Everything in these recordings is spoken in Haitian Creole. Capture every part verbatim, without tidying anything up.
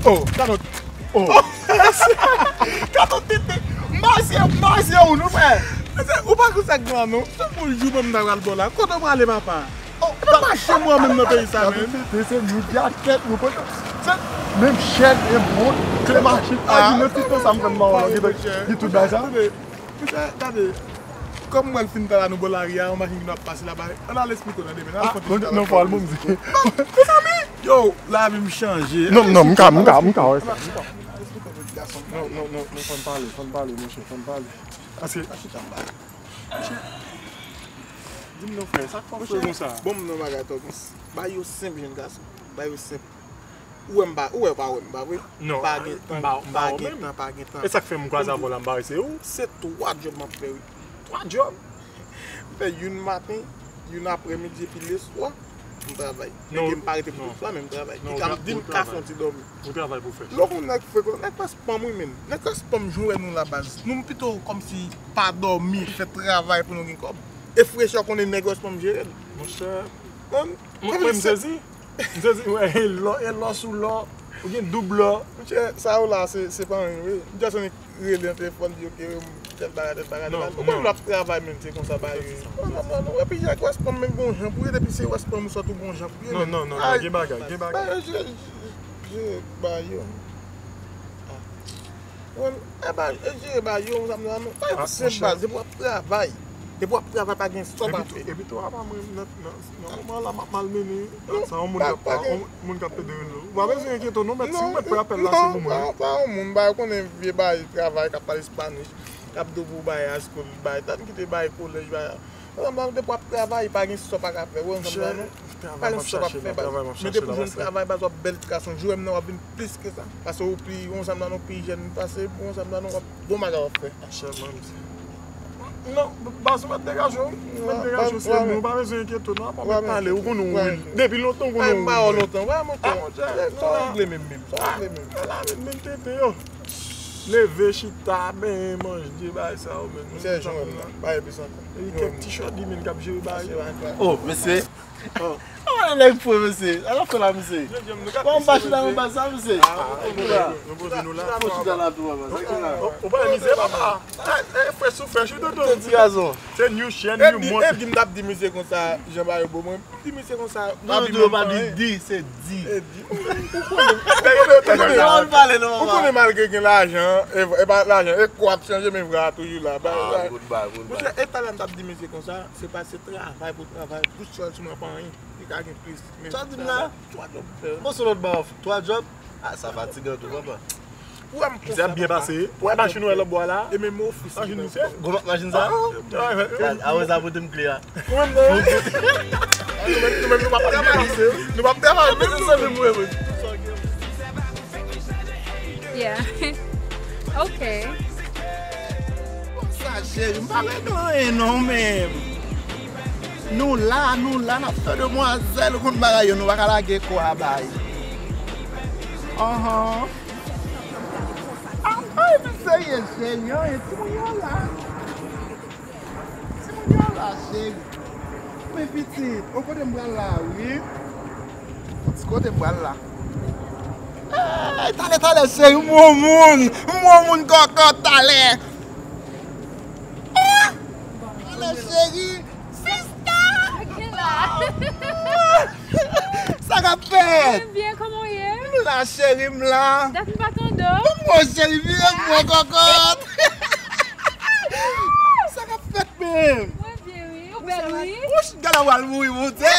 Oh, kadot. Oh. Kadot tete. M pa eseye, m pa eseye ou non, frè. Ou pa konn sa k gen la non. Se pou jou mwen m ta pral bò la. Kote w prale, papa? Oh, e pa machin mwen menm nan peyi sa, men. Tete, se nou di a tèt nou. Se menm chèn e mont, kle machin. Ah, di nan ti tan sa m fè m mawon la. Gen tout bagay sa. Monchè, gade, kòm m wè l fin talè nou bò lari a, yon machin ki nou ap pase laba, ann al esplike w nan demen, ann al fè yon ti talè. Non, fò al bon mizike. Mezanmi! Yo, lavi m chanje. Non, non, m ka, m ka, m ka wè sa. Non, non, non, non, fò n pale, fò n pale, monchè, fò n pale. Paske, monchè, di m non, frè, sa k fè w fè konsa? Bon, m nan bagay, Tòkis. Ba yo senp, jèn gason. Ba yo senp. Ou wè m pa, ou wè pa wè m, pa vre? Non, pa gen tan, m pa, m pa pa gen tan, pa gen tan. E sa k fè m kwaze avè w la, m pa wè se ou. Se twa djòb m ap fè, wi. Twa djòb? M fè youn maten, youn aprèmidi, epi leswa, m travay. Nèg m pa rete pou tout swa, men m travay. Ki ka di m ka fè yon ti dòmi. Ou travay pou fè. Lè w konn nèg frekant, nèg West Palm, wi, menm. Nèg West Palm, jan w wè nou la, baz. Nou pito kòmsi pa dòmi, fè travay pou nou gen kòb. E frechè, w konnen nèg West Palm jere l. Monchè. Mwen, mwen, m sezi. M sezi, wè, e lò, e lò sou lò. Ou gen doub lò. Monchè, sa yo la, se, se pa anyen, wi. M just annik rele nan telefòn, di, "Ok, tèl bagay, tèl bagay, tèl bagay." Ou konn lè w ap travay, menm, se konsa bagay yo ye. Non, non, non, non. Epi, Jack West Palm, menm gon jan pou ye, depi se West Palm, ou sòt ou gon jan pou ye, non, non, non, gen bagay, gen bagay. Bagay, je, je, bagay yo. Bon, e ba, e jere ba yo, sa m nan, non. Sa se baz, depi w ap travay. Depi w ap travay, pa gen sa w pa fè. Epi tou, apa mwen, nan, nan, nan moman la, m ap malmennen. Sa yon moun k ap, yon moun k ap pede rele w. Ou pa bezwen enkyete w, non, mèt, si w mèt pran apèl la, se pou mwen. Pa, pa yon moun, ba, ou konnen vye bay travay, k ap pale espanyòl, k ap di w pou bay high school, bay, tann kite bay kolèj, bay. Ansanm nan, depi w ap travay, pa gen sa w pa ka fè. Ou wè ansanm nan, non? Pa gen sa w p ap fè, baz. Men depi w jwenn travay, baz, w ap bèl ti gason. Jou m nan, w ap vin plis ke sa. Paske ou pi, ou ansanm nan, non, pi jèn pase, ou ansanm nan, non, w ap bon bagay w ap fè. Non, baz, ou mèt degaje w. Ou mèt degaje w, se nou, ou pa bezwen enkyete w, non. Apa mèt pale, ou konn ou, wi. Depi lontan, ou konn ou, wi. Sa w regle menm, menm. Sa w regle menm. Ala, menm, menm tete yo. Leve, chita, benyen, manje, bagay sa yo menm. Mesye, jan w wè m nan, pa gen plis ankò. E kèk ti chòdi menm k ap jere bagay yo. Oh, mesye. Oh, nèg fre, mesye. Ala fè la, mesye. Bon, m pa chita nan baz sa, mesye. Fò chita la tou, papa. Sa k gen la? Ou pa mizè, papa. E, frè sou frè, chita tou. Ti gazon. Se new chèn, new mont. E di m t ap di misye konsa, jan bagay yo bo mwen. Di misye konsa, pa di menm anyen. Di, se di. E di. Ou konnen, ou konnen, ou konnen malgre gen lajan, e, e pa lajan, e kò ap chanje, men vre a toujou la. Monchè, e talè m t ap di misye konsa, se pa se travay pou travay, tout sèl sou mwen pa anyen. Li ka gen plis, men sa di m la, twa djòb pou fè. Bon, se lòt ba w, twa djòb, ah, sa fatigan tou, papa. Misye ap byen pase. Ou wè machin ou wè lòtbò a la? E menm ofis. Machin misye? Gwo machin sa? Apre sa pote m kle a. Ou menm non? Nou menm, nou menm, nou p ap travay. Nou p ap travay menm, nou menm. Yeah. Ok. Bon, sa cheri, m pa regle anyen non menm. Nou la, nou la, n ap fè demwazèl, ou konn bagay yo, nou pa ka lage kò a bay. Anhan. Ay, men serye, cheri, an, e timoun yo la. Timoun yo la, cheri. Men pitit, o kote m pral la, wi. Ti kote m pral la. Ey, talè, talè, cheri, m wè yon moun. M wè yon moun kòkòt, talè. Ah! Talè, cheri. Sista! Sa k ap fèt? Mwen byen, kòman w ye? M la, cheri, m la. Dat m pa tande w. Bon, cheri, vire m, bon kòkòt. Sa k ap fèt menm? Mwen byen, wi. Ou bèl, wi. Wouch, gade w al mouri, Bondye.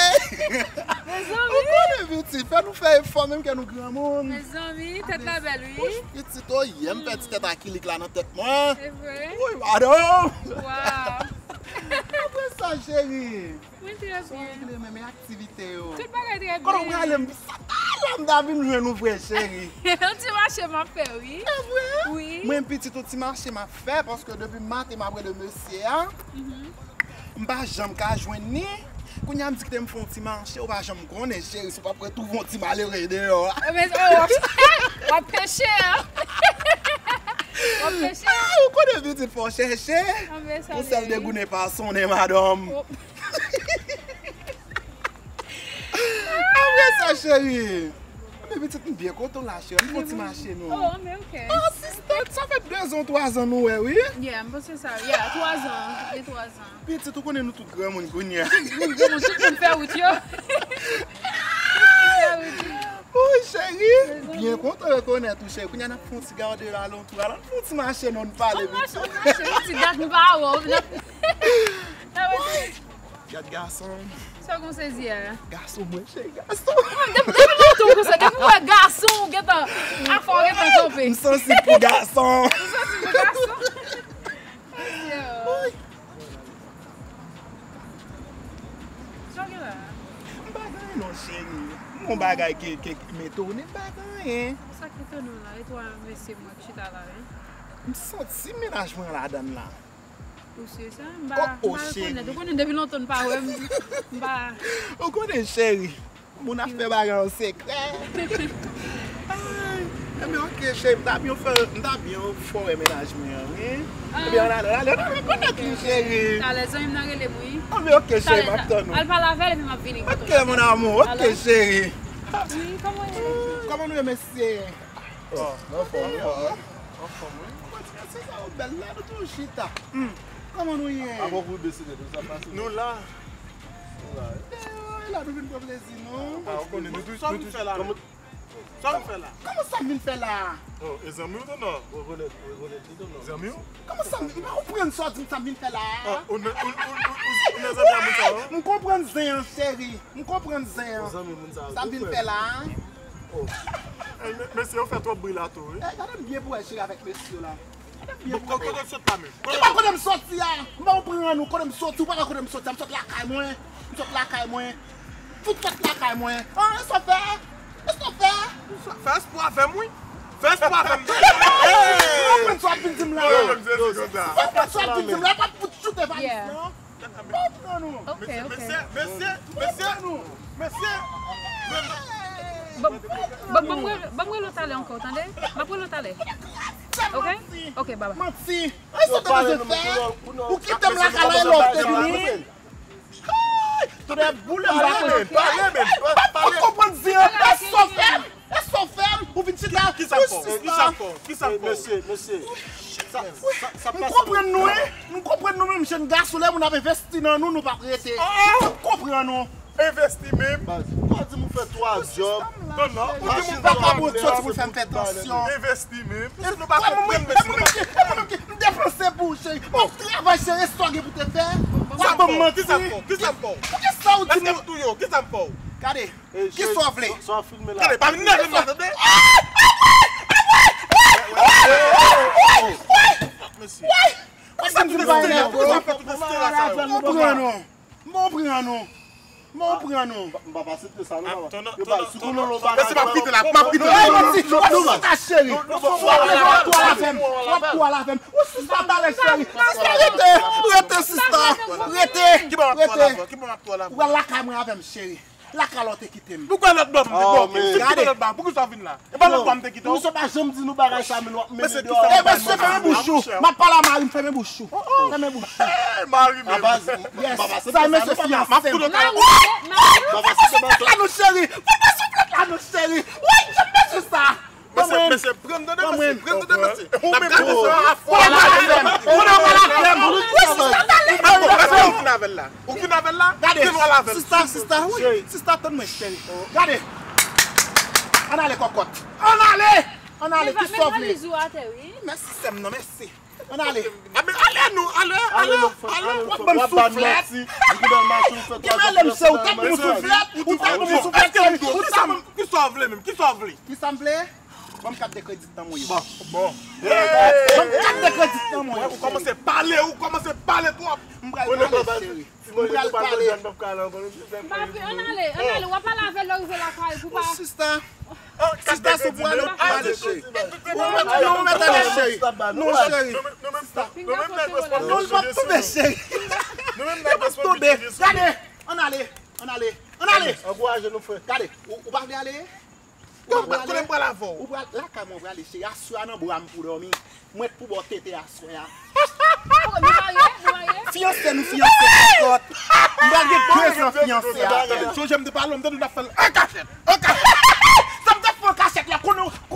Mezanmi. Ou konnen, pitit, fè nou fè efò, menm ke nou granmoun. Mezanmi, tèt la bèl, wi. Wouch, pitit, o, yè m pèdi tèt akilik la nan tèt mwen. Se vre? Wi, madanm. Waw. Apre sa, cheri. Mwen trè byen. Sa w regle menm, e aktivite yo? Tout bagay trè byen. Kote w prale? M sa talè m ta vin jwenn ou vre, cheri. Yon ti mache m ap fè, wi. Se vre? Wi. Mwen, pitit, yon ti mache m ap fè, paske depi maten m ap rele mesye a. Mhm. M pa janm ka jwenn ni. Kounye a m di kite m fè yon ti mache, ou pa janm konnen, cheri, si w p ap retwouve yon ti malere deyò a. Ebyen, oh, w ap, w ap peche, a. W ap peche. Ah, ou konnen pitit fò chèche. Yon sèl degoune pa sonnen, madanm. Oh. Apre sa, cheri. Pitit, m byen kontan w la, cheri. Ann fè yon ti mache, non? Oh, men ok. Ah, sista, sa fè de zan, twa zan nou wè, wi. Yeah, m panse sa. Yeah, twa zan. Gen twa zan. Pitit, ou konnen nou tout granmoun kounye a. Tout moun, tout moun fè wout yo. Tout moun fè wout yo. Woy, cheri, m byen kontan rekonèt ou, cheri. Kounye a n ap fè yon ti gade alantou a. Ann fè yon ti mache, non, n pale, pitit. Ann mache, ann mache. Yon ti dat nou pa wè w. Woy. Gad gason. Sa w gon sezi a? Gason mwen, cheri, gason. Depi, depi lontan w konsa, depi w wè gason, w gentan, afè w gentan kanpe. M sansib pou gason. Ou sansib pou gason? Yo. Woy. Sa w gen la? M pa gen anyen non, cheri. M gon bagay ke, ke, ke m etone, m pa gen anyen. Sa k etone w la? E twa mesye mwen k chita la, wi. M santi mennaj mwen ladann la. Ou si sa? M pa, oh, oh, m pa rekonèt. Ou konnen depi lontan n pa wè m, m pa. Ou konnen, cheri, moun ap fè bagay an sekrè. Ay, enben, ok, cheri, m ta byen fè, m ta byen fè w wè mennaj mwen an, wi. Ah. Enben, ann ale, ann ale, ann ale, rekonèt li, cheri. Talè, zanmi m nan rele m, wi. Enben, ok, cheri, m ap tann ou. Al pale avè l, epi m ap vini kote w. Ok, mon amour, ok, cheri. Wi, kòman w ye? Kòman nou ye, mesye? Oh, anfòm, anfòm, anfòm, wi. Mwen di, mesye sa yo bèl la, nou toujou chita. Hmm. Kòman nou ye? Avan pou w deside, nou sa pase. Nou la. Nou la, wi. Eh, la, nou vin pran plezi, non? Ah, ou konnen, nou tou, sa nou vin fè la menm? Sa nou fè la? Kòman sa m vin fè la? Oh, e zanmi w tonton? Zanmi w? Kòman sa m, m pa konprann sa w di m sa m vin fè la? Ah, ou nan, ou, ou, ou, ou, ou nan zanmi a moun sa yo? M konprann zen an, cheri. M konprann zen an. Sa m vin fè la? Oh. Ey, me-, mesye yo fè twòp bri la tou, wi. Ey, gade m byen pou wè cheri avèk mesye yo la. Gade m byen pou wè. Kote w sot la menm? Ki pa kote m soti a? M pa konprann ou, kote m soti, ou pa wè kote m soti a? M sot lakay mwen. M sot lakay mwen. Fout sot lakay mwen. An, e sa w fè? E sa w fè? Fè espwa avè m, wi. Fè espwa avè m. M pa konprann sa w ap vin di m la. Yo, yo, yo, yo. M pa konprann sa w ap vin di m la. L ap fout choute valiz lan. Mwen pran nou. Ok, ok. Mesye, mesye, mesye, mesye. Ban m rele w talè ankò, tande? M ap rele w talè. Ok? Ok, bye bye. Manti. Ay, sa w te bezwen fè? Ou kite m lakay la e lè w te vini? Ay, tande boule m pa konn. Pale, men, pale, men. M pa konprann zen an. Sa w fè? Èske w fè m? Ou vin chita? Ki sa ankò? Ki sa ankò? Ki sa ankò? Mesye, mesye. Sa, sa, sa pase. M konprann nou, wi. M konprann nou menm jèn gason, lè moun ap envesti nan nou, nou p ap rete. M konprann nou. Envesti menm. Baz, ou pa di m ou fè twa djòb. Non, non. Ou di m ou pa ka bon soti pou fè m fè tansyon. Envesti menm. Èske nou pa konprann, mesye? M depanse pou ou, cheri. M ap travay, cheri, sa w gen pou te fè. W ap ban m manti. Ki sa ankò? Ki sa ankò? Poukisa w di m? Èske m touye w? Ki sa m fè w? Gade. Kisa w vle? Sa w filme la. Gade, pa vin nève m la, tande? Mesye. Kisa tout estera sa yo? Kisa tout estera sa yo? M pran nou. M pran nou. M pran nou. M pa aksepte sa, non, papa. Yo ba, si konnen yon bagay. Mesye, m ap kite la, m ap kite la. Non, non, non, non, cheri. W ap pwale avè m. W ap pwale avè m. Ou sista talè, cheri. Sista, rete. Rete, sista. Rete. Ki bò m ap pwale avè w? Ki bò m ap pwale avè w? Ou al lakay mwen avè m, cheri. Lakay la w te kite m. Poukisa lòt bò m te bloke m? Si m kite lòt bò a, poukisa w vin la? E pa lòt bò a m te kite w? Misye pa janm di nou bagay sa, men w ap mennen deyò. E mesye, fèmen bouch ou. M ap pale a mari m, fèmen bouch ou. Fèmen bouch ou. Mari menm. Yes. Sa e mesye fiyanse m. Fout souflèt la non, cheri. Fout souflèt la non, cheri. Woy, janm mesye sa. Mesye, mesye, pran m tande, mesye, pran m tande, mesye. N ap gade sa a fò. Ou vin avè l la. Ou vin avè l la. Gade, sista, sista, wi. Sista, tann mwen, cheri. Gade. Ann ale, kòkòt. Ann ale. Ann ale, kisa w vle? Mèsi, sè m nan, mèsi. Ann ale. Ann ale, nou, ale, ale, ale. W ap ban m souflèt. Ki malè, mesye, ou t ap ban m souflèt. Ou t ap ban m souflèt, cheri. Ou t ap ban m. Kisa w vle menm? Kisa w vle? Kisa m vle? Ban m kat de kredi nan mwen yo. Bon, bon. Ban m kat de kredi nan mwen yo. Ou kòmanse pale, ou kòmanse pale twòp. M pral pale, cheri. M pral pale. M pa pi, ann ale, ann ale, w ap pale avè l lè w rive lakay pou pa. Sista. Sista, si w pral ou pale, cheri. Ou mèt, ou mèt ale, cheri. Non, cheri. Non, l p ap tonbe, cheri. L p ap tonbe. Gade, ann ale, ann ale, ann ale. Ankouraje nou, frè. Gade, ou, ou pa vle ale? Ou pa vle ale? Kote m pral avè w? Ou pral lakay mwen, ou prale, cheri. Aswè a nan bra m pou dòmi. Mwen t pou ba w tete aswè a. Oh, nou marye? Nou marye? Fiyanse, nou fiyanse, kòkòt. M pral gen de zan fiyanse a. Sonje m te pale w, m te di w n ap fè l an kachèt. An kachèt. Sa m t ap fè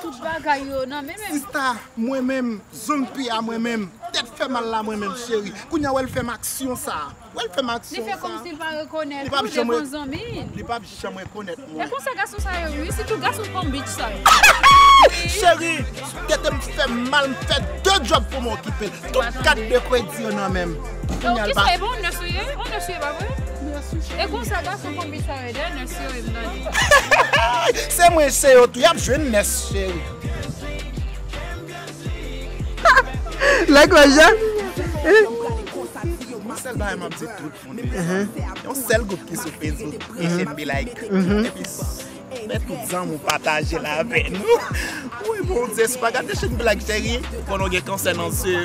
tout, tout bagay yo nan men menm. Sista, mwen menm, zong pi a mwen menm, tèt fè mal la mwen menm, cheri. Kounye a, wè l fè m aksyon sa. Wè l fè m aksyon sa. Li fè kòmsi l pa rekonèt ou devan zanmi. Li p ap janm rekonèt mwen. E konsa gason sa yo, wi, sitou gason Palm Beach sa yo. Cheri, tete m fè mal, m fè de djòb pou m okipe l. Tout kat de kredi yo nan men m. Kounye a l pa. Kisa e bon nèsi ye? On nèsi ye, pa vre? E konsa gason Palm Beach sa yo, de nèsi yo, e m tande. Se mwen, se yo tou, y ap jwenn nèsi, cheri. Lèk la ja. Yon sèl bagay m ap di tout moun, yon sèl gwoup ki sou Facebook, Haitian Be Like. Epi fè tout zanmi w pataje l avè nou. Wi, Bondye, si w pa gade Haitian Be Like, cheri, ou konnen w gen kansè nan zye.